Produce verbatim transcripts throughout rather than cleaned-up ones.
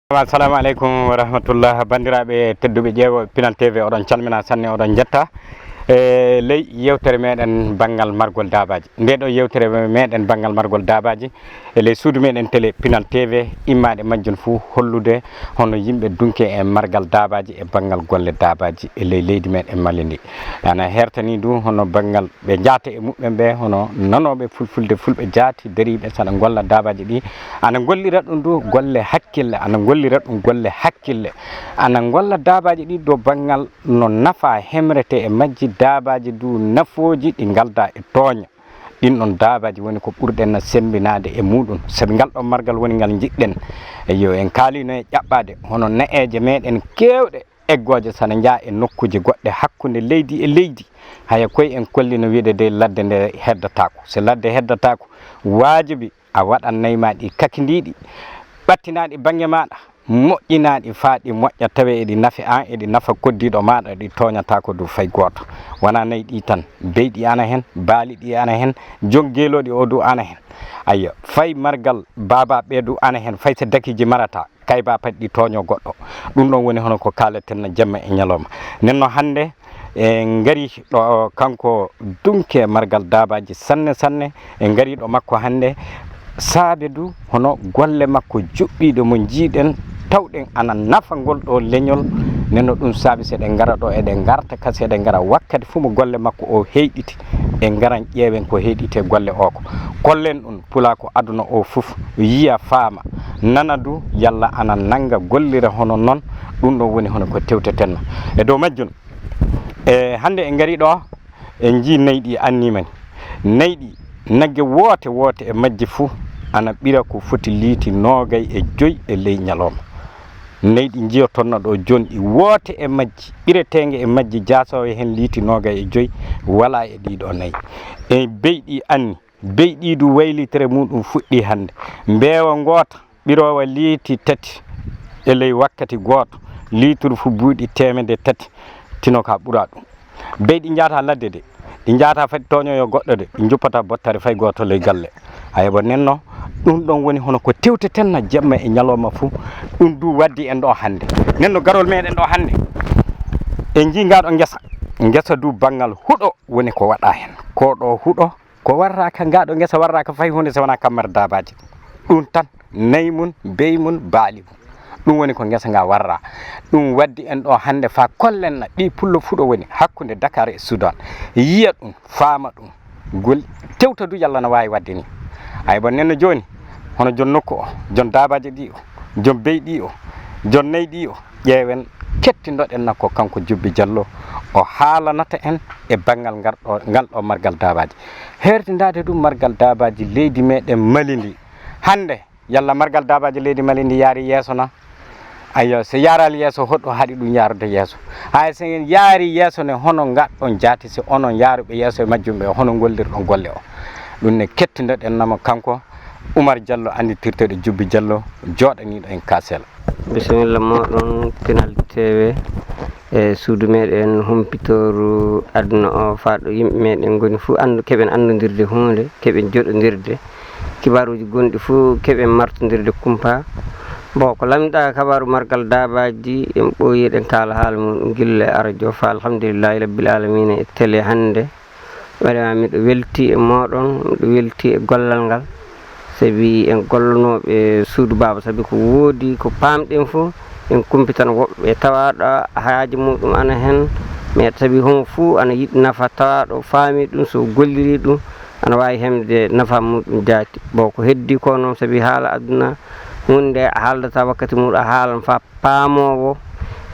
Assalamu aleykum wa rahmatullah. Banndiraaɓe tedduɓe ƴeewo Pinal T V, oɗon calmina sanne, oɗon njetta. E ley yewtere meɗen banngal margol daabaaji. Nde ɗo yewtere meɗen banngal margol daabaaji, e ley suudu meɗen télé Pinal T V, immaade majjum fuu hollude hono yimɓe dunke e margal daabaaji e banngal golle daabaaji e ley leydi meɗen Mali ndi. Ana hertani du hono banngal ɓe jaate e muɓɓen ɓe, hono nanooɓe fulfulde, fulɓe jaati dariiɓe sana ngolla daabaaji ɗi. Ana ngollira ɗum du golle hakkille, ana ngollira ɗum golle hakkille. Ana ngolla daabaaji ɗi dow banngal no nafa hemrete e majji, daabaaji du nafooji ɗi ngalda e tooña. Ɗin ɗon daabaaji woni ko ɓurɗen na semmbinaade e muɗum, sabi ngal ɗon margal woni ngal njiɗɗen. Eyyo, en kaalino e ƴaɓɓaade hono ne'eeje meɗen keewɗe eggooje sana njaha e nokkuuje goɗɗe hakkunde leydi e leydi. Haya koy en kolli no wi'de dey ladde nde heddataako. So ladde heddataako, waajibi a waɗan nayi ma ɗi kakindiiɗi, ɓattinaaɗi bannge maaɗa, moƴƴinaaɗi faa ɗi moƴƴa, tawe eɗi nafe an, eɗi nafa koddiiɗo maaɗa, ɗi tooñataako du fay gooto. Wonaa nayi ɗi tan, beyɗi ana hen, baali ɗi ana hen, jon geelooɗi o du ana hen. Ayyo, fay margal baaba ɓe du ana hen, fay so dakiiji marata, kay ba pati ɗi tooño goɗɗo. Ɗum ɗon woni hono ko kaaleten na jamma e ñalawma. Nden no hannde en ngari ɗo kanko dunke margal daabaaji sanne sanne, en ngari ɗo makko hannde. Saabe du hono golle makko juɓɓiiɗe mo njiiɗen, tawɗen ana nafa ngol ɗo leñol. Nden no ɗum saabi seɗen ngara ɗo, eɗen ngarta kasi, eɗen ngara wakkati fuu mo golle makko o heyɗiti, en ngaran ƴeewen ko heyɗiti e golle o ko. Kollen ɗum pulaa ko aduna o fof yiya, faama, nana du, yalla ana nannga, gollira hono noon. Ɗum ɗon woni hono ko tewteten no. E dow majjum, e hannde en ngari ɗo, en njii nayi ɗi anniima ni. Nayi ɗi, nagge woote woote e majji fuu ana ɓira ko foti liiti noogay e joy e ley ñalawma. Nayi ɗi njiyoton no ɗo jooni ɗi, woote e majji, ɓireteenge e majji, jaasoowe heen liiti noogay e joy, walaa e ɗii ɗo nayi. E beyɗi anni, beyɗi du waylitere muɗum fuɗɗi hannde. Mbeewa ngoota, ɓiroowa liiti tati e ley wakkati gooto, liitur fu buuɗi teemedde tati, tino ka ɓura ɗum. Beyɗi njaata ladde de, ɗi njaata fati tooñoyo goɗɗo de, ɗi njuppata bottari fay gooto ley galle. Aywa, nenno, ɗum ɗon woni hono ko tewteten na jamma e ñalawma fuu. Ɗum du waddi en ɗo hannde. Nenno, garol meɗen ɗo hannde, en njii ngaa ɗo ngesa. Ngesa du banngal huɗo woni ko waɗa heen. Ko ɗo huɗo, ko warraka, ngaa ɗo ngesa warraka fay huunde so wonaa kammar daabaaji. Ɗum tan, nayi mum, beyi mum, baali mum. Ɗum woni ko ngesa nga warra. Ɗum waddi en ɗo hannde faa kollen na ɓii pullo fuɗo woni hakkunde Dakar e Sudan. Yiya ɗum, faama ɗum. Gol-, tewta du yalla na waawi waɗde ni. Aywa, nenno jooni, hono jon nokku o, jon daabaaji ɗi o, jon beyi ɗi o, jon nayi ɗi o, ƴeewen, kettindoɗen na ko kanko Jubbi Jallo o haalanata en e banngal ngal ɗo, ngal ɗo margal daabaaji. Hertindaade du margal daabaaji leydi meɗen Mali ndi. Hannde, yalla margal daabaaji leydi Mali ndi yaari yeeso na? Ayyo, so yaaraali yeeso, hoɗo haɗi ɗum yaarude yeeso? Hay so en yaari yeeso ne, hono ngaɗɗon jaati si onon yaaruɓe yeeso e majjum ɓe, hono ngollirɗon golle o? Ɗum ne kettindoɗen namo kanko Umar Jallo, annditirteeɗo Jubbi Jallo, jooɗaniiɗo en Kaasel. Bisimilla mooɗon Pinal T V, e suudu meɗen humpitooru aduna o, faa ɗo yimɓe meɗen ngoni fuu, anndu, keɓen anndondirde huunde, keɓen joɗondirde. Kibaaruuji gonɗi fuu, keɓen martondirde kumpa. Bon, ko lamɗaa kabaaru margal daabaaji, en ɓooyi eɗen kaala haala mum gilla e arajo faa alhamdulillahi rabbil aalamiina e télé hannde. Vraiment, miɗo welti e mooɗon, miɗo welti e gollal ngal, sabi en gollanooɓe suudu baaba, sabi ko woodi ko paamɗen fof, en kumpitan woɓɓe tawaaɗo haaji muɗum ana heen, mais sabi homo fuu ana yiɗi nafa tawaaɗo faami ɗum, so golliri ɗum, ana waawi heɓde nafa muɗum jaati. Bon, ko heddi ko noon, sabi haala aduna, huunde a haaldata wakkati muɗum, a haalan faa paamoowo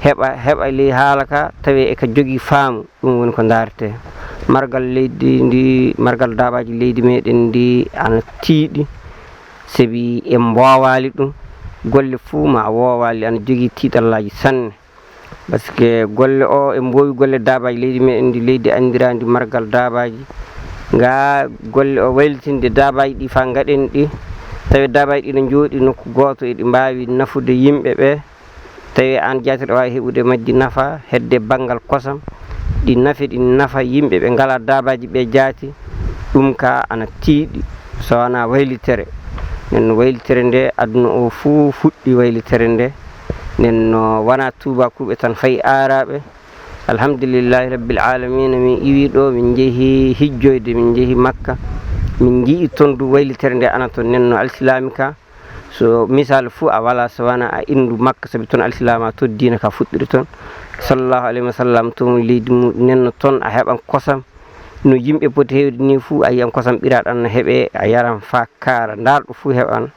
heɓa, heɓa ley haala ka, tawi eka jogii faamu. Ɗum woni ko ndaartee. Margal leydi ndi, margal daabaaji leydi meɗen ndi ana tiiɗi, sabi en mboowaali ɗum. Golle fuu ma woowaali, ana jogii tiiɗallaaji sanne. Parce que golle o, en mboowi golle daabaaji leydi meɗen ndi, leydi anndiraandi margal daabaaji. Nga golle o waylitinde daabaaji ɗi faa ngaɗen ɗi, tawi daabaaji ɗi no njooɗi nokku gooto, eɗi mbaawi nafude yimɓe ɓe. Tawi aan jaatirɗo waawi heɓude majji nafa, hedde banngal kosam, ɗi nafe, ɗi nafa yimɓe ɓe ngalaa daabaaji ɓe jaati, ɗum ka ana tiiɗi, so wonaa waylitere. Nden no waylitere nde, aduna o fuu fuɗɗi waylitere nde. Nden no wanaa tuubakuuɓe tan, fay aaraaɓe. Alhamdulillahi Rabbil Aalamiina, min iwii ɗo, min njehi hijjoyde, min njehi Makka. Min nji'i toon du waylitere nde ana toon. Nden no alsilaami ka, so misal fuu a walaa so wanaa a inndu Makka, sabi toon alsilaama toddiino ka fuɗɗiri toon. Sallallahu alayhi wa sallam, toon leydi mum, nden no toon a heɓan kosam. No yimɓe poti heewde nii fuu, a yiyan kosam ɓiraaɗo ana heɓee, a yaran faa kaara. Ndaarɗo fuu heɓan.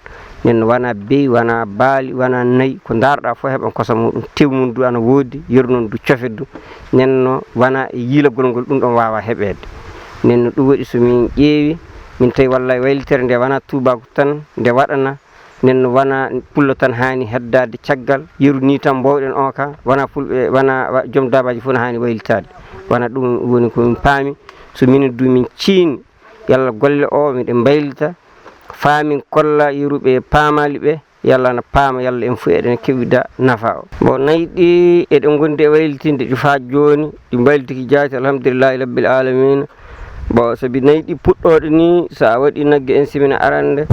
Nden no wanaa beyi, wanaa baali, wanaa nayi. Ko ndaarɗaa fuu heɓan kosam muɗum. Tew mum du ana woodi, yeru noon du cofe du. Nden no wanaa e yiilagol ngol ɗum ɗon waawaa heɓeede. Nden no ɗum waɗi so min ƴeewi, min tawi wallaahi waylitere nde wanaa tuubaaku tan nde waɗana. Nden no wanaa pullo tan haani heddaade caggal, yeru nii tan mboowɗen o ka, wanaa fulɓe, wanaa wa-, joom daabaaji fof no haani waylitaade. Wanaa ɗum woni ko min paami. So minen du min ciini yalla golle o miɗen mbaylita, faa min kolla yeruɓe paamaali ɓe, yalla ana paama, yalla en fof eɗen keɓida nafa o. Bon, nayi ɗi eɗen ngondi e waylitinde ɗi faa jooni, ɗi mbaylitiki jaati, alhamdulillahi rabbil aalamiina. Bon, sabi nayi ɗi puɗɗooɗe ni, so a waɗi nagge inséminé arande,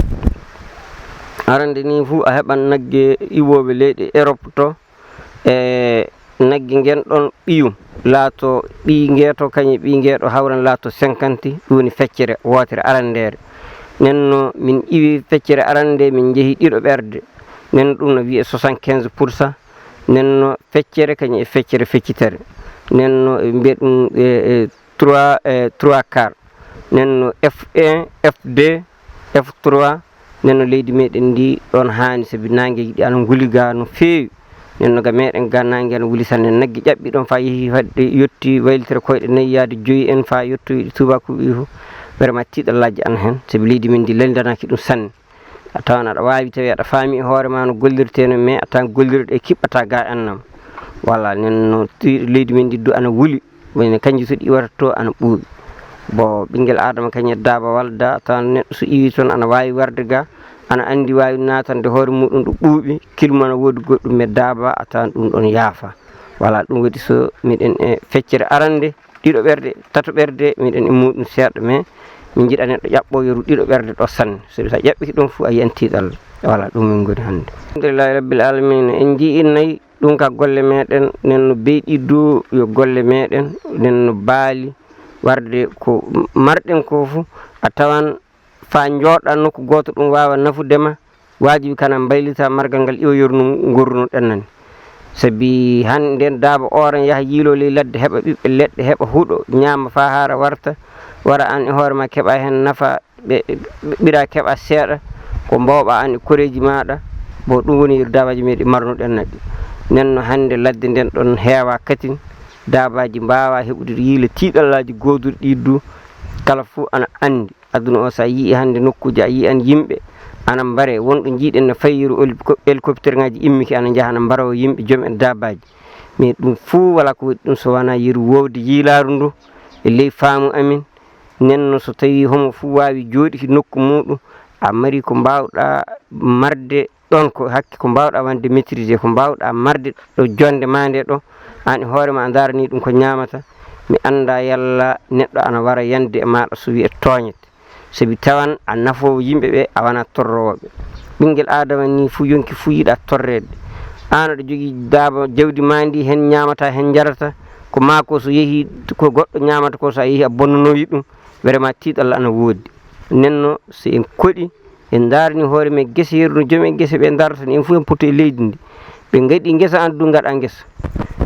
arande ni fuu a heɓan nagge iwooɓe leyɗe Europe to, e nagge ngen ɗon ɓiyum laato ɓiy ngeeto, kañum e ɓiy ngeeɗo hawran laato cinquante, ɗum woni feccere wootere arandeere. Nden no min iwi feccere arande, min njehi ɗiɗo ɓerde. Nden no ɗum no wiyee soixante-quinze pour cent. Nden no feccere kañum e feccere feccitere. Nden no ɓe mbiya ɗum e, e, trois, e, trois quarts. Nden no F un, F deux, F trois. Nden no leydi meɗen ndi ɗon haani, sabi naangeeji ɗi ana nguli ga no feewi. Nden no ga meɗen ga naange ana wuli sanne. Nagge ƴaɓɓi ɗon faa yehi fadde yotti waylitere koyɗe nayi yaade joyi en faa yottoyi ɗi tuubakuuɓe ɗi fof. Vraiment tiiɗallaaji ana heen, sabi leydi men ndi lelndanaaki ɗum sanne. A tawan aɗa waawi tawi aɗa faami e hoore ma no gollirtee no, mais a tawan gollirɗe ɗe kiɓɓataa ga annam. Voilà, nden no ti-, leydi men ndi du ana wuli. Woni kanji so ɗi iwata to ana ɓuuɓi. Bon, ɓinngel Aadama kañum e daaba walda, a tawan neɗɗo so iwi toon ana waawi warde ga, ana anndi waawi naatande hoore muɗum ɗo ɓuuɓi, kil mum ana woodi goɗɗum e daaba, a tawan ɗum ɗon yaafa. Voilà, ɗum waɗi so miɗen e feccere arande, ɗiɗo ɓerde, tato ɓerde, miɗen e muɗum seeɗa, mais min njiɗa neɗɗo ƴaɓɓo yeru ɗiɗo ɓerde ɗo sanne. Sabi so a ƴaɓɓike ɗum fof a yiyan tiiɗalla. Voilà, ɗum min ngoni hannde. Alhamdulillahi rabbil alamina, en njii nayi. Ɗum ka golle meɗen, nden no beyɗi du yo golle meɗen, nden no baali warde ko marɗen ko fu, a tawan faa njooɗa nokku gooto ɗum waawa nafude ma, waajibi kana mbaylita margal ngal iwa yornu ngorruno ɗen nani. Sabi hannde nden daaba ooran yaha yiilo ley ladde, heɓa ɓiɓɓe leɗɗe, heɓa huɗo, ñaama faa haara warta, wara aan e hoore ma keɓa heen nafa, ɓe, ɓe ɓira keɓa seeɗa, ko mbooɓa aan e koreeji maaɗa, bon ɗum woni yeru daabaaji meɗen marnuɗen naɗi. Nden no hannde ladde nden ɗon heewa katin, daabaaji mbaawa heɓude yiila tiiɗallaaji gooduɗi ɗi du, kala fuu ana anndi. Aduna o so a yii hannde nokkuuji a yiyan yimɓe ana mbare, wonɗo njiiɗen no fayi yeru oli-, ko-, hélicoptère ŋaaji immike ana njaha ana mbarawa yimɓe joom en daabaaji. Mais ɗum fuu walaa ko waɗi ɗum so wanaa yeru woowde yiilaaru ndu e ley faamu amin. Nden no so tawii homo fuu waawi jooɗiki nokku muuɗum, a mari ko mbaawɗaa marde ɗon, ko hakke ko mbaawɗaa wonde maîtriser, ko mbaawɗaa marde ɗo jonnde maa nde ɗo, aan e hoore ma a ndaaranii ɗum ko ñaamata, mi anndaa yalla neɗɗo ana wara yande e maaɗa so wiya tooñete. Sabi tawan a nafoowo yimɓe ɓe, a wanaa torroowo ɓe. Ɓinngel Aadama nii fuu yonki fuu yiɗaa torreede. Aan aɗa jogii daaba jawdi maa ndi, heen ñaamataa, heen njarataa, ko maa ko so yehii ko goɗɗo ñaamata ko, so a yehii a bonnanowi ɗum, vraiment tiiɗalla ana woodi. Nden no so en koɗi, en ndaarni hoore men gese yeru no joom en gese ɓe ndarata ni, en fof en poto e leydi ndi. Ɓe ngaɗi ngesa, aan du ngaɗa ngesa.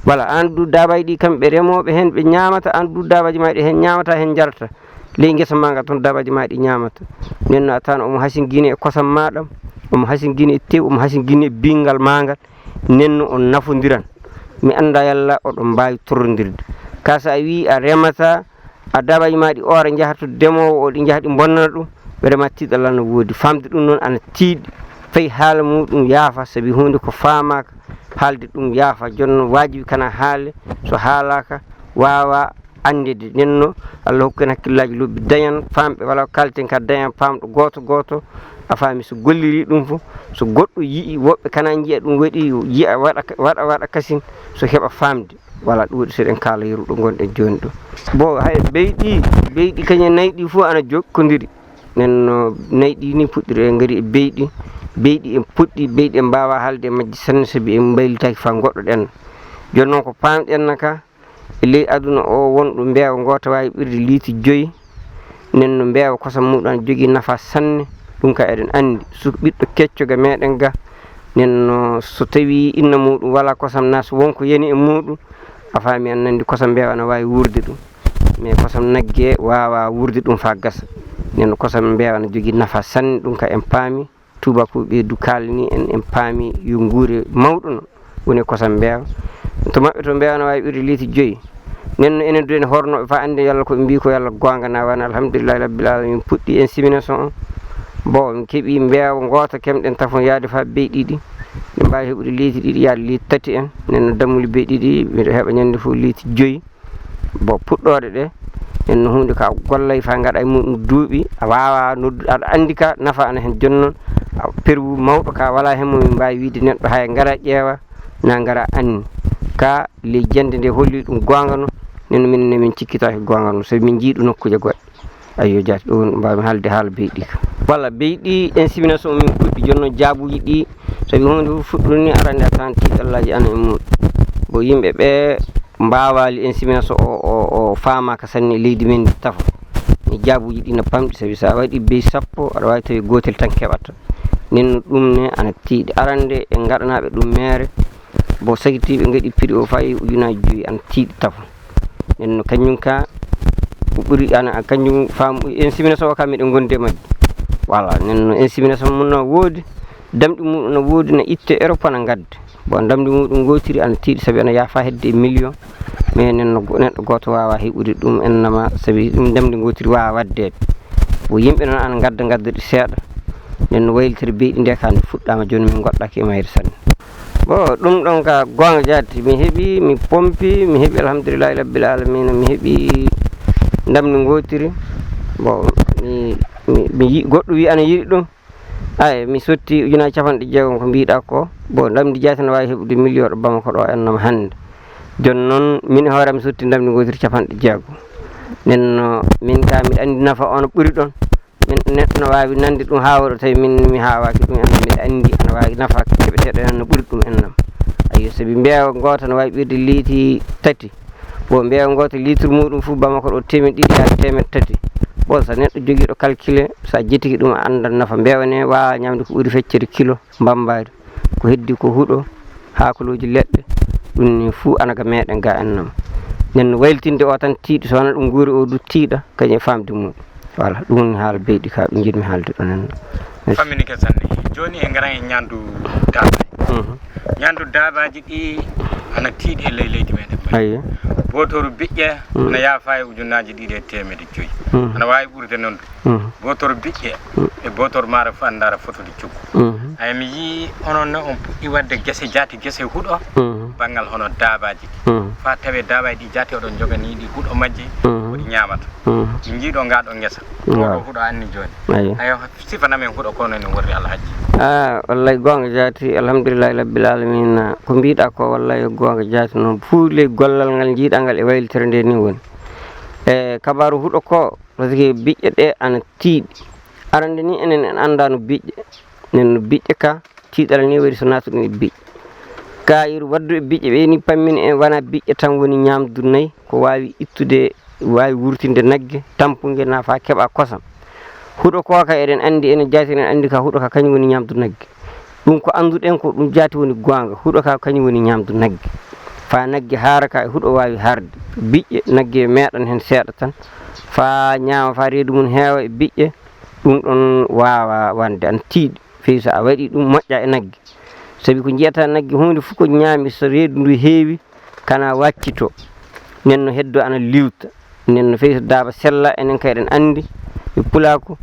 Voilà, aan du daabaaji ɗi kamɓe remooɓe heen ɓe ñaamata, aan du daabaaji maa ɗi heen ñaamata, heen njarata. Ley ngesa maa ngaa toon daabaaji maa ɗi ñaamata. Nden no a tawan omo hasingini e kosam maa ɗam, omo hasingini e tew, omo hasingini e binngal maa ngal. Nden no on nafondiran. Mi anndaa yalla oɗon mbaawi torrondirde. Ka so a wii a remataa, a daabaaji maa ɗi oora njaha to demoowo o, ɗi njaha ɗi mbonnana ɗum, vraiment tiiɗalla no woodi. Faamde ɗum noon ana tiiɗi, fay haala muuɗum yaafa, sabi huunde ko faamaaka, haalde ɗum yaafa. Jooni noon waajibi kana haale, so haalaaka, waawaa anndede. Nden no Allah hokku en hakkillaaji lobbi, dañan faamɓe, wala ko kaalten ka dañan faamɗo gooto gooto, a faami, so gollirii ɗum fof, so goɗɗo yi'i, woɓɓe kana njiya ɗum waɗi, yi'a waɗa, waɗa, waɗa kasin, so heɓa faamde. Voilà, ɗum waɗi so eɗen kaala yeru ɗo ngonɗen jooni ɗo. Bon, hay beyɗi, beyɗi kañum e nayi ɗi fof ana jokkondiri. Nen no nayi ɗi ni puɗɗiri e ngari e beyɗi. Beyɗi en puɗɗi, beyɗi en mbaawa haalde e majji sanne, sabi en mbaylitaaki faa ngoɗɗoɗen. Jooni noon ko paamɗen na ka, e ley aduna o wonɗo mbeewa ngoota waawi ɓirde liiti joyi. Nen no mbeewa kosam muuɗum ana jogii nafa sanne, ɗum ka eɗen anndi. Suka ɓiɗɗo kecco ga meɗen ga, nen no so tawi inna muuɗum wala kosam na so won ko yani e muuɗum, a faami an nandi kosam mbeewa ana waawi wuurde ɗum. Mais kosam nagge waawa wuurde ɗum faa gasa. Nen no kosam mbeewa ana jogii nafa sanne, ɗum ka en paami. Tuubakooɓe du kaalani en, en paami yo nguure mawɗo no woni e kosam mbeewa. To maɓɓe to mbeewa ana waawi ɓirde liiti joyi. Nen no enen du en hornooɓe faa anndi yalla ko ɓe mbii ko yalla goonga na wona. Alhamdulillahi rabbil alamin, puɗɗi insémination o. Bon, min keɓi mbeewa ngoota kemɗen tafon yaade faa bey ɗiɗi. Min mbaawi heɓude liiti ɗiɗi yaade liiti tati en. Nen no dammuli bey ɗiɗi, miɗo heɓa ñande fof liiti joyi. Bon, puɗɗooɗe ɗe, nen no huunde ka gollay faa ngaɗa e muɗum duuɓi, a waawa noddu, aɗa anndi ka nafa ana hen. Jooni noon, a, perwu mawɗo ka wala hen mo min mbaawi wiide neɗɗo haya ngara ƴeewa, na ngara anni. Ka ley jannde nde holli ɗum goonga no, nen no minen ne min cikkitaaki goonga no, sabi min njii ɗum nokkuuje goɗɗe. Ayyo, jaati ɗo woni ɗo mbaawmi haalde haala beyɗi ka. Walla beyɗi insémination min puɗɗi, jooni noon jaabuuji ɗi, sabi huunde fof fuɗɗude ni arande a tawan tiiɗallaaji ana e muɗum. Bon, yimɓe ɓe mbaawaali insémination o, o, o faamaaka sanne e leydi men ndi tafa. Ni jaabuuji ɗi na pamɗi, sabi so a waɗi bey sappo, aɗa waawi tawi gootel tan keɓata. Nen no ɗum ne ana tiiɗi. Arande en ngaɗanaaɓe ɗum meere, bon, sakitiiɓe ngaɗi prix o faa yehi ujunnaaji joyi, ana tiiɗi tafa. Nen no kañum ka ko ɓuri ana, kañum faamu insémination o ka miɗen ngondi e majji. Voilà, nen no insémination mum na woodi, damɗi mum na woodi, na itte Europe ana ngadda. Bon, damɗi muɗum ngootiri ana tiiɗi sabi ana yaafa hedde e million. Mais nen no go-, neɗɗo gooto waawa heɓude ɗum en nama sabi ɗum damɗi ngootiri waawa waddeede. Bon, yimɓe noon ana ngadda ngadda ɗi seeɗa. Nen no waylitiri beyɗi nde ka nde fuɗɗaama jooni min ngoɗɗaaki e mayre sanne. Bon, ɗum ɗon ka goonga jaati. Mi heɓi, mi pompi, mi heɓi alhamdulillahi rabbil alamina, mi heɓi ndamndi ngootiri. Bon, mi, mi, mi yi-, goɗɗo wi ana yiɗi ɗum. Ay, mi sotti ujunnaaji capanɗe jeegom ko mbiɗa ko. Bon, ndamndi jaati no waawi heɓude million ɗo Bamako ɗo en noon hannde. Jooni noon, min e hoore am mi sotti ndamndi ngootiri capanɗe jeegom. Nden no, min ka miɗa anndi nafa on ɓuri ɗon. Min, neɗɗo no waawi nande ɗum haa waɗa tawi min mi haawaaki ɗum en, miɗa anndi ana waawi nafa keɓeteeɗo en no ɓuri ɗum en nam. Ayyo, sabi mbeewa ngoota no waawi ɓirde liiti tati. Bon, mbeewa ngoota litre muɗum fof Bamako ɗo teemeɗɗe ɗiɗi haa teemeɗɗe tati. Bon, so neɗɗo jogiiɗo calcule, so a jettike ɗum a anndan nafa mbeewa ne waawa ñamde ko ɓuri feccere kilo mbambaari. Ko heddi ko huɗo, haakolooji leɗɗe, ɗum ni fuu ana ga meɗen ga en nam. Nden no waylitinde o tan tiiɗi, so wona ɗum nguuri o du tiiɗa, kañum e famde muɗum. Voilà, ɗum woni haala beyɗi ka, ɗum njiɗmi haalde ɗon en. Merci. Famini ke sanne. Jooni en ngaran e ñaandu daabaaji. Mhm. Ñaandu daabaaji ɗi ana tiiɗi e ley leydi meɗen. Ayyo. Bootoru biƴƴe Mhm. ana yaafa e ujunnaaji ɗiɗi e teemedde joyi. Mhm. Ana waawi ɓurde noon. Mhm. Bootoru biƴƴe Mhm. e bootoru maaro fof ana ndaara fotude coggu. Mhm. Aya, mi yii onon ne on puɗɗi waɗde gese jaati, gese huɗo, Mhm. banngal hono daabaaji ɗi. Mhm. Faa tawee daabaaji ɗi jaati oɗon njoganii ɗi huɗo majji, Mhm. ko ɗi ñaamata. Mhm. Min njii ɗo ngaa ɗo ngesa. Waaw. Ɗo huɗo anni jooni. Ayyo. Ayo, sifana men huɗo ko no ene worri, Alhaji. Ah, wallay goonga jaati, alhamdulillahi rabbil alamina. Ko mbiɗa ko wallay goonga jaati noon. Fuu ley gollal ngal njiɗa ngal e waylitere nde ni woni. E kabaaru huɗo ko, parce que biƴƴe ɗe ana tiiɗi. Arande ni enen en annda no biƴƴe. Enen no biƴƴe ka, tiiɗal ni waɗi so naatuɗen e biƴƴe. Ka yeru waddu e biƴƴe ɓe ni pammin en wona biƴƴe tan woni ñaamdu nayi, ko waawi ittude, waawi wurtinde nagge, tampunge na faa keɓa kosam. Huɗo ko ka eɗen anndi, enen jaati eɗen anndi ka huɗo ka kañum woni ñaamdu nagge. Ɗum ko annduɗen ko ɗum jaati woni goonga, huɗo ka kañum woni ñaamdu nagge. Faa nagge haara ka e huɗo waawi haarde. Biƴƴe nagge meeɗan heen seeɗa tan. Faa ñaama, faa reedu mum heewa e biƴƴe, ɗum ɗon waawa wonde ana tiiɗi. Fii so a waɗi ɗum moƴƴa e nagge. Sabi ko njiyata nagge huunde fof ko ñaami so reedu ndu heewi, kana waccito. Nden no heddo ana liwta. Nden no fii so daaba sella, enen kay eɗen anndi e pulaaku,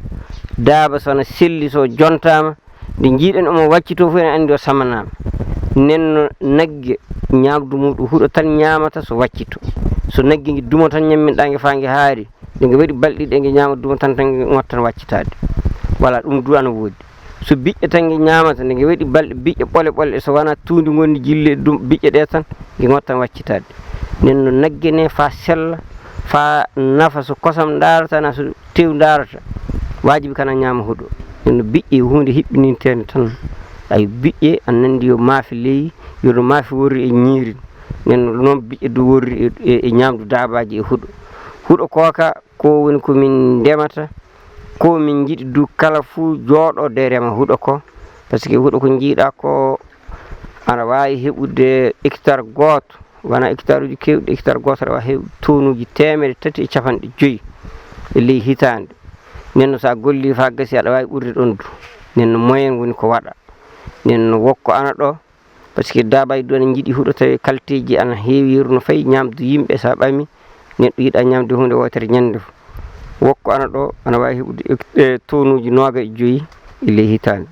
daaba so ana selli, so jontaama, nde njiiɗen omo waccito fof, eɗen anndi o samanaama. Nden no nagge ñaamdu muɗum huɗo tan ñaamata so waccito. So nagge nge duma tan ñamminɗaa nge faa nge haari, nde nge waɗi balɗe ɗiɗi nge ñaama duma tan, tan nge ŋottan waccitaade. Voilà, ɗum du ana woodi. So biƴƴe tan nge ñaamata, nde nge waɗi balɗe biƴƴe ɓole ɓole, so wonaa tuundi ngondi jilli e dum biƴƴe ɗe tan, nge ŋottan waccitaade. Nden no nagge ne faa sella, faa nafa so kosam ndaarata, na so tew ndaarata. Waajibi kana ñaama huɗo. Nden no biƴƴe huunde hiɓɓinintende tan. Ay biƴƴe an nandi yo maafe leyi, yo no maafe worri e ñiiri. Nden no noon biƴƴe du worri e, e, e ñaamdu daabaaji e huɗo. Huɗo kooka, ko woni ko min ndemata, ko min njiɗi du kala fuu jooɗoode rema huɗo ko. Parce que huɗo ko njiiɗaa ko ana waawi heɓude hectare gooto, wona hectare uji keewɗi, hectare gooto aɗa waawi heɓude tonuuji teemedde tati e capanɗe joyi e ley hitaande. Nden no so a gollii faa gasi aɗa waawi ɓurde ɗon du. Nden no moyen woni ko waɗa. Nden no wokko ana ɗo, parce que daabaaji du ana njiɗi huɗo tawi kalteeji ana heewi yeru no fayi ñaamdu yimɓe so a ɓami, neɗɗo yiɗa ñaamde huunde wootere ñande fof. Wokko ana ɗo ana waawi heɓude e, e tonuuji nooga e joyi e ley hitaande.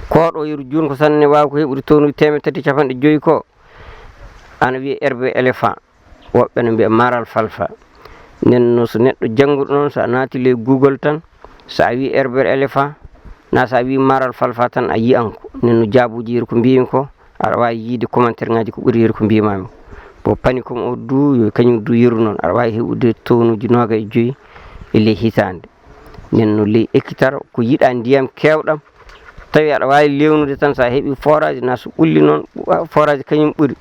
Ko ɗo yeru juun ko sanne waawi ko heɓude tonuuji teemedde tati e capanɗe joyi ko, ana wiyee herbe éléphant. Woɓɓe no mbiya maral falfa. Nden no so neɗɗo jannguɗo noon, so a naati ley Google tan, so a wii herbe éléphant, na so a wii maral falfa tan, a yiyan ko. Nden no jaabuuji yeru ko mbiymi ko, aɗa waawi yiide commentaire ŋaaji ko ɓuri yeru ko mbiymaami. Bo panicum o du, yo kañum du yeru noon, aɗa waawi heɓude tonuuji nooga e joyi e ley hitaande. Nden no ley hectare ko yiɗaa ndiyam keewɗam, tawi aɗa waawi lewnude tan, so a heɓii forage, na so ɓulli noon, forage kañum ɓuri.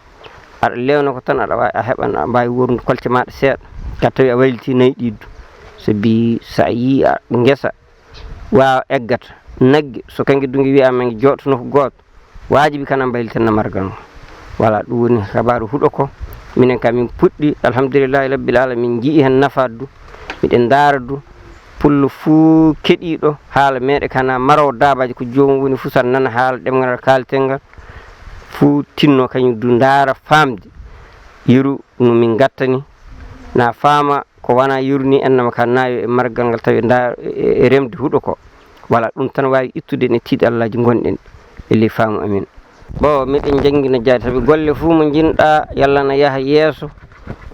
Aɗa lewna ko tan, aɗa waawi, a heɓan, aɗa mbaawi wornude kolte maaɗa seeɗa, ka tawi a wayliti nayi ɗi du. Sabi so a yii a ngesa waawa eggata, nagge, so kanke du nge wiyaama nge jooɗoto nokku gooto, waajibi kana mbaylitanna margal ngal. Voilà, ɗum woni kabaaru huɗo ko. Minen ka min puɗɗi, alhamdulillahi rabbil alamin, min njii heen nafa du. Miɗen ndaara du, pullo fuu keɗiiɗo haala meɗen kana marowo daabaaji ko joomum woni fuu, so aɗa nana haala ɗemngal ngal kaalten ngal, fuu tinno kañum du ndaara faamde yeru no min ngattani, na faama ko wona yeru ni ennama ka naayo e margal ngal tawi nda e, e, e remde huɗo ko. Voilà, ɗum tan waawi ittude en e tiiɗallaaji ngonɗen e ley faamu amin. Bon, miɗen njanngina jaati, sabi golle fuu mo njiɗɗaa yalla na yaha yeeso,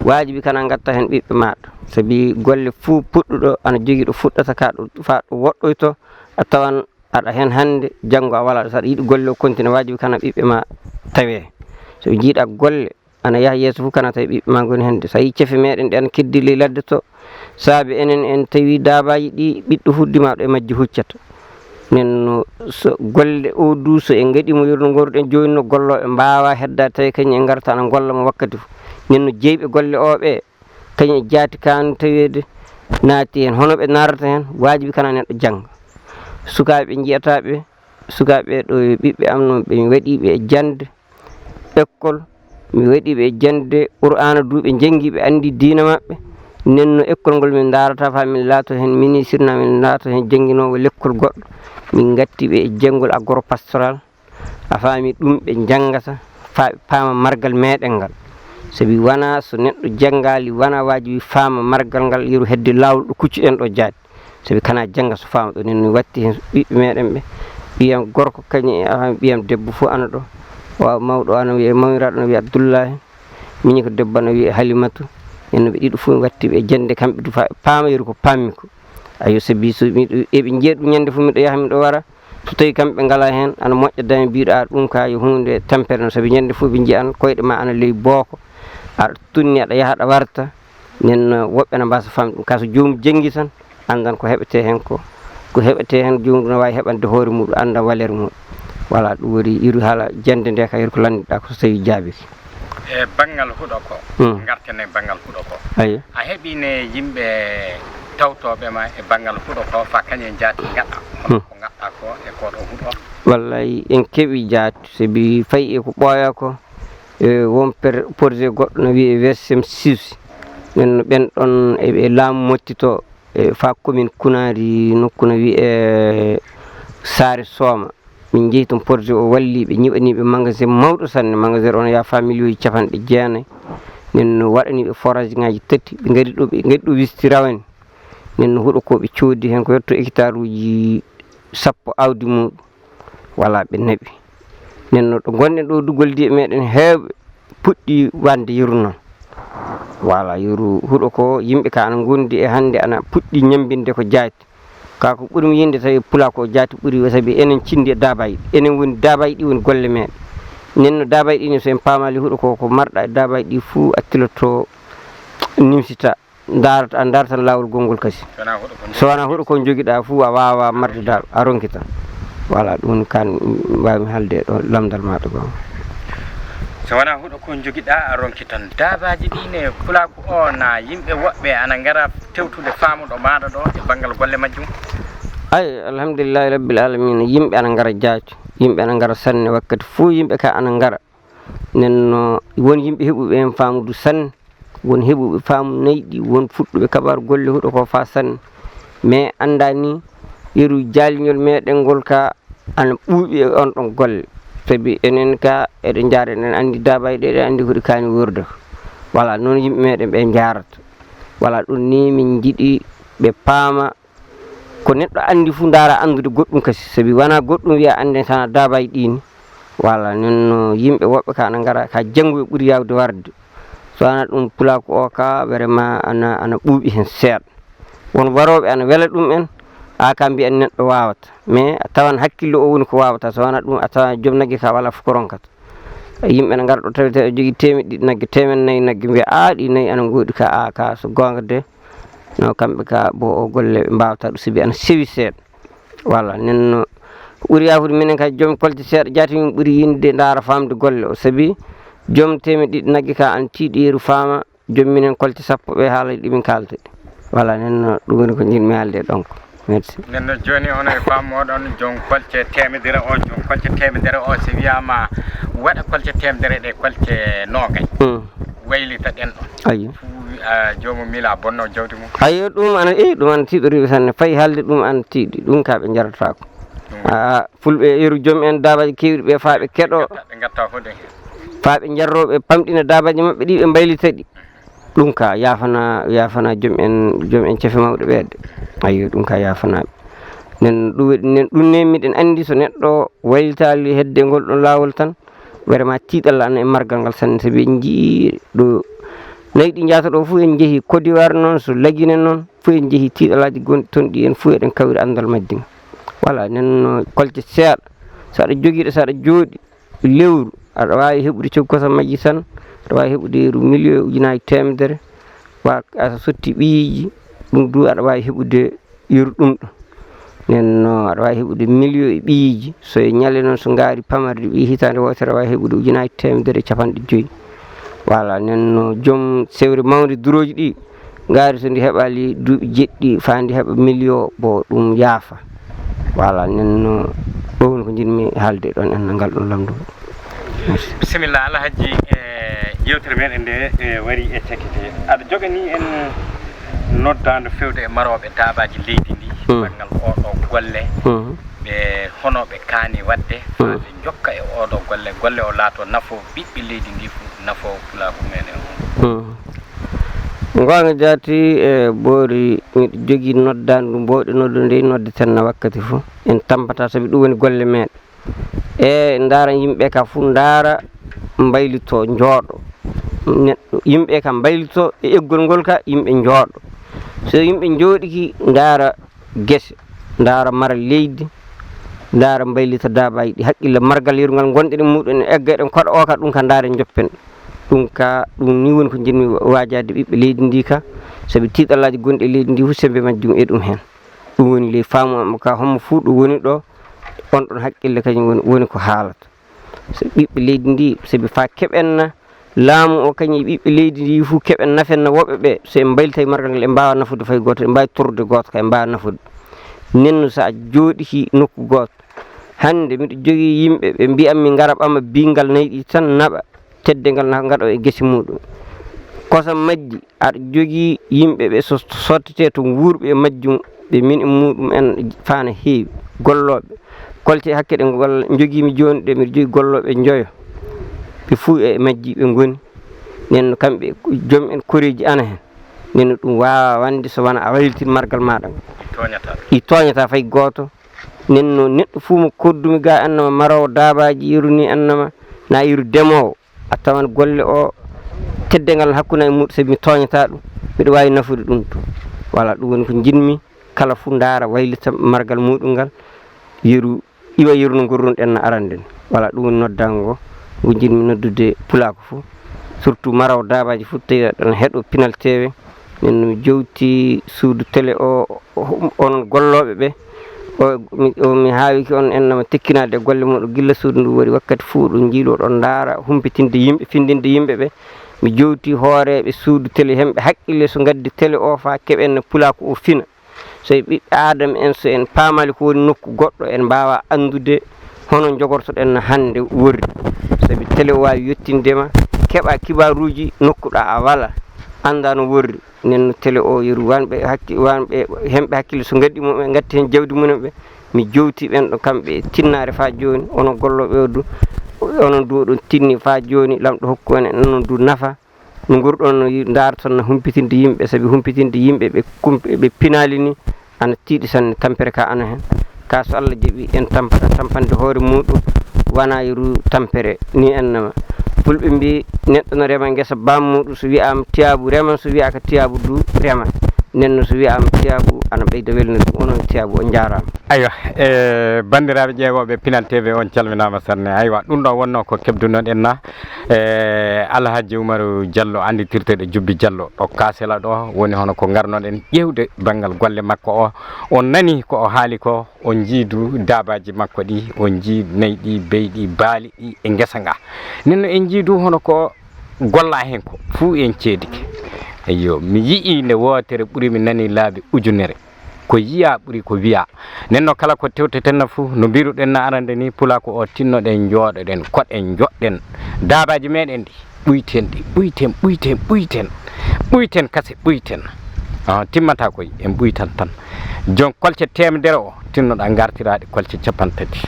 waajibi kana ngatta heen ɓiɓɓe maaɗa. Sabi golle fuu puɗɗuɗo ana jogii ɗo fuɗɗata ka ɗo, faa ɗo woɗɗoyto, a tawan aɗa heen hannde, janngo a walaa ɗo. So aɗa yiɗi golle o continue, waajibi kana ɓiɓɓe ma tawee. So ɓe njiɗaa golle ana yaha yeeso fof, kana tawi ɓiɓɓe ma ngoni hannde. So a yii cefe meɗen ɗe ana keddi ley ladde to, saabe enen en tawi daabaaji ɗi ɓiɗɗo fuɗɗi ma ɗo e majji huccata. Nden no so golle o du, so en ngaɗii mo yeru no ngooruɗen jooni no gollooɓe mbaawa heddaade tawi kañum en ngarta ana ngolla mo wakkati fof. Nden no jeyɓe golle o ɓe, kañum e jaati kaan taweede naati heen. Hono ɓe naarata heen, waajibi kana neɗɗo jannga. Sukaaɓe njiyataa ɓe, sukaaɓe ɗo e ɓiɓɓe am no ɓe mi waɗii ɓe e jannde, école, mi waɗii ɓe e jannde Qur'aana du, ɓe njanngi, ɓe anndi diina maɓɓe. Nden no école ngol min ndaarata faa min laato heen ministre, na min laato heen jannginoowo lekkol goɗɗo. Min ngatti ɓe e janngol agropastoral. A faami, ɗum ɓe njanngata faa ɓe paama margal meɗen ngal. Sabi wona so neɗɗo janngaali, wona waajibi faama margal ngal yeru hedde laawol ɗo kuccuɗen ɗo jaati. Sabi kana jannga so faama ɗo, nden no watti heen ɓiɓɓe meɗen ɓe. Ɓiyam gorko kañum e, a faami, ɓiyam debbo fof ana ɗo. O mawɗo ana wiyee, mawniraaɗo ana wiyee Abdullahi. Miñi ko debbo ana wiyee Halimatu. Nden no ɓe ɗiɗo fof mi watti ɓe e jannde kamɓe du faa ɓe paama yeru ko paammi ko. Ayo, sabi so miɗo, eɓe njiya ɗum ñande fof miɗo yaha miɗo wara. So tawi kamɓe ngalaa heen, ana moƴƴa daña biiɗo a ɗum ka yo huunde tampere no, sabi ñande fof ɓe njiyan koyɗe ma ana ley booko. Aɗa tunni, aɗa yaha, aɗa warta. Nden no woɓɓe na mbaasa faamde ɗum. Ka so joomum janngi tan, anndan ko heɓetee heen ko. Ko heɓetee heen, joomum no waawi heɓande hoore muɗum, annda valeur muɗum. Voilà, ɗum woni yeru haala jannde nde ka yeru ko lanndiɗaa ko so tawi jaabike. E banngal huɗo ko, hmm, ngarten e banngal huɗo ko. Ayi. A heɓiino yimɓe tawtooɓe ma e banngal huɗo ko, faa kañum en jaati ngaɗa, hmm, ko ngaɗɗaa ko e ko ɗo huɗo? Wallay, en keɓii jaati, sabi fayi e ko ɓooya ko, e won per-, projet goɗɗo no wiyee versem six. Ɓen, ɓen ɗon e, e laamu mottito, e faa commune Kunaari, nokku no wiyee Saare Sooma. Min njehi toon, projet o walli ɓe, ñiɓani ɓe magasin mawɗo sanne. Magasin o no yaha faa miliyonji capanɗe jeenayi. Nden no waɗani ɓe forage ŋaaji tati. Ɓe ngari ɗo, ɓe ngari ɗo wisti rawani. Nden no huɗo ko ɓe coodi heen ko yotto hectare uji sappo aawdi muɗum. Wala ɓe naɓi. Nden no ɗo ngonɗen ɗo du, gollidiiɓe meɗen heewɓe puɗɗi wande yeru noon. Wala yeru huɗo ko yimɓe ka ana ngondi e hannde ana puɗɗi ñambinde ko jaati. Ka ko ɓuri mi yinde tawi pula ko jaati ɓuri, sabi enen cindi e daabaaji. Enen woni daabaaji ɗi woni golle meɗen. Nden no daabaaji ɗi ni so en paamaali huɗo ko, ko marɗa e daabaaji ɗi fuu a tiloto nimsita. Darata, a daratan laawol gonngol kasi. So wonaa huɗo kon jogiɗaa fuu, a waawaa marde daal, a ronkitan. Voilà, ɗum woni kaan mbaawmi haalde ɗo lamndal maaɗa goo. So wonaa huɗo kon jogiɗaa, a ronkitan. Daabaaji ɗi ne, pulaaku o, na yimɓe woɓɓe ana ngara tewtude faamuɗo maaɗa ɗo e banngal golle majjum? Ay, alhamdulillahi rabbil alamina, yimɓe ana ngara jaati, yimɓe ana ngara sanne, wakkati fuu yimɓe ka ana ngara. Nden no won yimɓe heɓuɓe heen faamudu sanne, won heɓuɓe faamu nayɗi, won fuɗɗuɓe kabaru golle huɗo ko faa sanne. Mais anndaa ni, yeru jaaliñol meeɗen ngol ka ana ɓuuɓi e on ɗon golle. Sabi enen ka eɗen njaara, eɗen anndi daabaaji ɗe, eɗen anndi ko ɗi kaani wuurde. Voilà, noon yimɓe meeɗen ɓe njaarata. Voilà, ɗum ni min njiɗi ɓe paama. Ko neɗɗo anndi fuu, ndaara anndude goɗɗum kasi, sabi wonaa goɗɗum wiya annden sana daabaaji ɗi ni. Voilà, nden no yimɓe woɓɓe ka ana ngara, ka janngo ɓe ɓuri yaawde warde. So wonaa ɗum, pulaaku o ka, vraiment ana, ana ɓuuɓi heen seeɗa. Won warooɓe ana wela ɗum en, a ka mbiyan neɗɗo waawata. Mais a tawan hakkillo o woni ko waawata, so wonaa ɗum, a tawan joom nagge ka walaa fof ko ronkata. Yimɓe ne ngara ɗo, tawi tawi o jogii teemeɗɗe ɗiɗi nagge, teemeɗɗe nayi nagge, mbiya, "Aa, ɗi nayi ana ngoodi ka, aa, ka so goonga de." No kamɓe ka, bo o golle ɓe mbaawata ɗum, sibi ana sewi seeɗa. Voilà, nden no ko ɓuri yaafude minen kadi, joom kolte seeɗa jaati min ɓuri yiɗde ndaara faamde golle o, sabi joom teemeɗɗe ɗiɗi nagge ka ana tiiɗi yeru faama, joom minen kolte sappo ɓe haala ɗi min kaalata ɗi. Voilà, nden no ɗum woni ko njiɗmi haalde ɗon ko. Merci. Nden no jooni onon e faamu mooɗon, joom kolte teemedere o, joom kolte teemedere o, so wiyaama waɗa kolte teemedere ɗe, kolte noogay, hmm, waylita ɗen ɗon. Ayi. Fuu, ah, joomum miila bonno jawdi mum. Ayi, ɗum ana, eh, ɗum ana tiiɗoriɓe sanne. Fayi haalde ɗum ana tiiɗi. Ɗum ka ɓe njarataako. Ɗum. Ah, fulɓe yeru joom en daabaaji keewɗi ɓe faa ɓe keɗo. Ɓe ngatta, ɓe ngatta fof de. Faa ɓe njarro, ɓe pamɗina daabaaji maɓɓe ɗi, ɓe mbaylita ɗi. Ɗum ka yaafana, yaafana joom en, joom en cefe mawɗe ɓe de. Ayyo, ɗum ka yaafanaaɓe. Nen ɗum waɗi, nen ɗum ne miɗen anndi, so neɗɗo waylitaali hedde ngol ɗon laawol tan, vraiment tiiɗalla ana e margal ngal sanne, sabi en njii ɗo nayi ɗi njaata ɗo fuu, en njehi Côte d'Ivoire noon, so Lagine noon fuu, en njehi tiiɗallaaji gonɗi toon ɗi, en fuu eɗen kawri anndal majji ngal. Voilà, nen no kolte seeɗa, so aɗa jogiiɗo, so aɗa jooɗi, lewru, aɗa waawi heɓude coggu kosam majji tan, aɗa waawi heɓude yeru miliyo e ujunaaji teemedere, wa a sotti ɓiyiiji, ɗum du aɗa waawi heɓude yeru ɗum ɗo. Nden no aɗa waawi heɓude miliyo e ɓiyiiji, so e ñale noon, so ngaari pamarde ɓiyi hitaande wootere, aɗa waawi heɓude ujunaaji teemedere e capanɗe joyi. Voilà, nden no joom sewre mawnde durooji ɗi, ngaari so ndi heɓaali duuɓi jeɗɗi faa ndi heɓa miliyo, bo ɗum yaafa. Voilà, nden no ɗo woni ko njiɗmi haalde ɗon, en ngal ɗon lamndugol. Merci. Bisimilla, Alhaji, e yewtere meɗen nde, e, wari e cakite. Aɗa jogani en noddaandu fewde e marooɓe daabaaji leydi ndi, hmm, banngal oɗo golle, hmm, ɓe hono ɓe kaani waɗde, hmm, faa ɓe njokka e oɗo golle, golle o laato nafo ɓiɓɓe leydi ndi fof, nafo pulaaku meɗen o. Hmm. Ngoonga jaati, e boori miɗo jogii noddaandu mboɗo noddu nde noddeten na wakkati fof. En tampata sabi ɗum woni golle meɗen. E ndaara yimɓe ka fof ndaara mbaylito njooɗo. Neɗɗo, yimɓe ka mbaylito e eggol ngol ka yimɓe njooɗo. So yimɓe njooɗiki ndaara gese, ndaara mara leydi, ndaara mbaylita daabaaji ɗi haqqille margal yerungal ngonɗen e muɗum, en egga eɗen koɗa o ka ɗum ka ndaare njoppen. Ɗum ka, ɗum ni woni ko njiɗmi waajaade ɓiɓɓe leydi ndi ka, sabi tiiɗallaaji gonɗi e leydi ndi fof sembe majjum e ɗum heen. Ɗum woni ley faamu am ka hommo fof ɗo woni ɗo, on ɗon haqqille kañum woni, woni ko haalata. So ɓiɓɓe leydi ndi, sabi faa keɓenna laamu o kañum e ɓiɓɓe leydi ndi fof keɓen nafenna woɓɓe ɓe, so en mbaylitay margal ngal, en mbaawa nafude fay gooto, en mbaawi torrude gooto ka, en mbaawa nafude. Nenno so a jooɗiki nokku gooto. Hannde miɗo jogii yimɓe ɓe mbi'ammi ngara ɓama binngal nayi ɗi tan naɓa. Teddeengal na ngaɗo e gese muɗum. Kosam majji, aɗa jogii yimɓe ɓe so-, sottetee to wuurɓe e majjum, ɓe min e muɗum en faana heewi, gollooɓe. Kolte hakke ɗe golla, njogiimi jooni ɗe, miɗo jogii gollooɓe njoyo. Ɓe fuu e majji ɓe ngoni. Nden no kamɓe, joom en koreeji ana heen. Nden no ɗum waawaa wonde so wonaa a waylitin margal maaɗa ngal. Ɗi tooñataa. Ɗi tooñataa fay gooto. Nden no neɗɗo fuu mo koddumi ga, annama maroowo daabaaji, yeru ni annama, na yeru demoowo. A tawan golle o, teddeengal hakkunde e muɗum, sabi mi tooñataa ɗum, miɗo waawi nafude ɗum to. Voilà, ɗum woni ko njiɗmi, kala fuu ndaara waylita margal muɗum ngal, yeru, iwa yeru no ngorrunɗen no arande ni. Voilà, ɗum woni noddaango ngo, ngo njiɗmi noddude pulaaku fuu, surtout maroowo daabaaji fuu, tawi aɗon heɗo Pinal T V, Min mi jowti suudu télé o, o, onon gollooɓe ɓe. O, mi, o, mi haawiki on en nama tekkinaade e golle muɗum gilla suudu ndu wari wakkati fuu oɗon njiilu oɗon ndaara humpitinde yimɓe, findinde yimɓe ɓe. Mi jowti hooreeɓe suudu télé hemɓe haqqille so ngaddi télé o faa keɓen no pulaaku o fina. So e ɓiɓɓe Aadama en, so en paamaali ko woni nokku goɗɗo, en mbaawa anndude hono njogortoɗen no hannde worri. Sabi télé o waawi yettinde ma, keɓa kibaaruuji nokku ɗo a wala, annda no worri. Nden no télé o yeru wanɓe hakki-, wanɓe hemɓe hakkille so ngaddi mum, ɓe ngatti heen jawdi mumen ɓe. Mi jowti ɓen ɗo kamɓe e tinnaare faa jooni, onon gollooɓe o du, onon du oɗon tinni faa jooni, Laamɗo hokku on en onon du nafa. No ngorɗon no yi-, ndaarton no humpitinde yimɓe, sabi humpitinde yimɓe ɓe kump-, ɓe pinaali ni, ana tiiɗi sanne, tampere ka ana heen. Ka so Allah jaɓi en tampa-, tampande hoore muɗum, wona yeru tampere, ni ennama. Fulɓe mbi, neɗɗo no rema ngesa bammuɗum, so wi'aama tiyaabu reman, so wi'aaka tiyaabu du rema. Nden no so wi'aama tiyaabu, ana ɓeyda welnude ɗum, onon tiyaabu, on njaaraama. Aywa, e banndiraaɓe ƴeewooɓe Pinal T V, on calminaama sanne. Aywa, ɗum ɗo wonno ko keɓdunoɗen na, e Alhaji Umaru Diallo, annditirteeɗo Jubbi Diallo, ɗo Kaasela ɗo, woni hono ko ngarnoɗen ƴeewde banngal golle makko o. On nani ko o haali ko, on njii du daabaaji makko ɗi, on njii nayi ɗi, beyi ɗi, baali ɗi e ngesa nga. Nden no en njii du hono ko golla heen ko, fuu en ceedike. Eyyo, mi yi'ii nde wootere ɓuri mi nanii laabi ujunere. Ko yiyaa ɓuri ko wiyaa. Nden no kala ko tewteten na fuu, no mbiruɗen na arande ni, pulaaku o tinnoɗen, njooɗoɗen, koɗen, njoɗɗen. Daabaaji meɗen ɗi, ɓuyten ɗi, ɓuyten, ɓuyten, ɓuyten. Ɓuyten kase, ɓuyten. Ah, timmata koy, en ɓuytan tan. Jon kolce teemedere o, tinnoɗa ngartiraaɗi kolce capantati.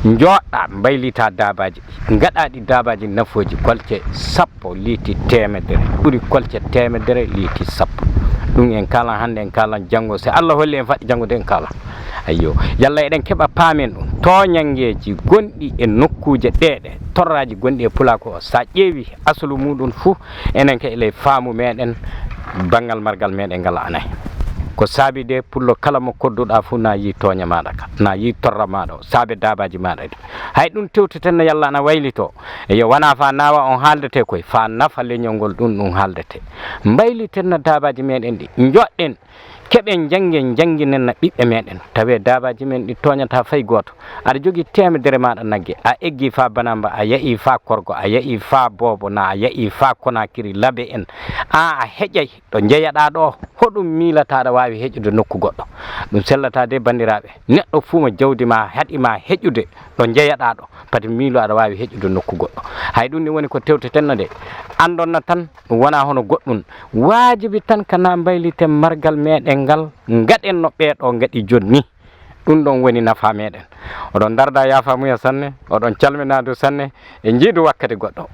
Njooɗɗa, mbaylitaa daabaaji ɗi. Ngaɗa ɗi daabaaji nafooji kolce sappo liiti teemedere. Ɓuri kolce teemedere liiti sappo. Ɗum en kaalan hannde, en kaalan janngo. So Allah holli en faɗi janngude, en kaalan. Ayyo. Yalla eɗen keɓa paamen ɗum. Tooñanngeeji gonɗi e nokkuuje ɗeeɗe, torraaji gonɗi e pulaaku o, so a ƴeewi asulu muɗum fuu, enen ka e ley faamu meɗen, banngal margal meɗen ngal ana heen. Ko saabi de pullo kala mo kodduɗa fuu na yii tooña maaɗa ka, na yii torra maaɗa o, saabe daabaaji maaɗa ɗi. Hay ɗum tewteten no yalla ana waylito. Yo wona faa naawa on haaldete koy, faa nafa leñol ngol ɗum ɗum haaldete. Mbayliten no daabaaji meɗen ɗi, njoɗɗen, keɓen njanngen, njannginen na ɓiɓɓe meɗen. Tawee daabaaji men ɗi tooñataa fay gooto. Aɗa jogii teemedere maaɗa nagge, a eggi faa Banamba, a yahi faa Korgo, a yahi faa Boobo, na a yahi faa Konaakiri, Labe en. Aan a heƴay ɗo njeyaɗaa ɗo, hoɗum miilataa aɗa waawi heƴude nokku goɗɗo? Ɗum sellataa de, banndiraaɓe. Neɗɗo fuu mo jawdi maa haɗi maa heƴude ɗo njeyaɗaa ɗo, pati miilo aɗa waawi heƴude nokku goɗɗo. Hay ɗum ni woni ko tewtetenno de. Anndon na tan, ɗum wonaa hono goɗɗum. Waajibi tan kana mbayliten margal meɗen ngal, ngaɗen no ɓee ɗo ngaɗi jooni ni. Ɗum ɗon woni nafa meɗen. Oɗon ndarda yaafamuya sanne, oɗon calminaa du sanne, e njiidu wakkati goɗɗo.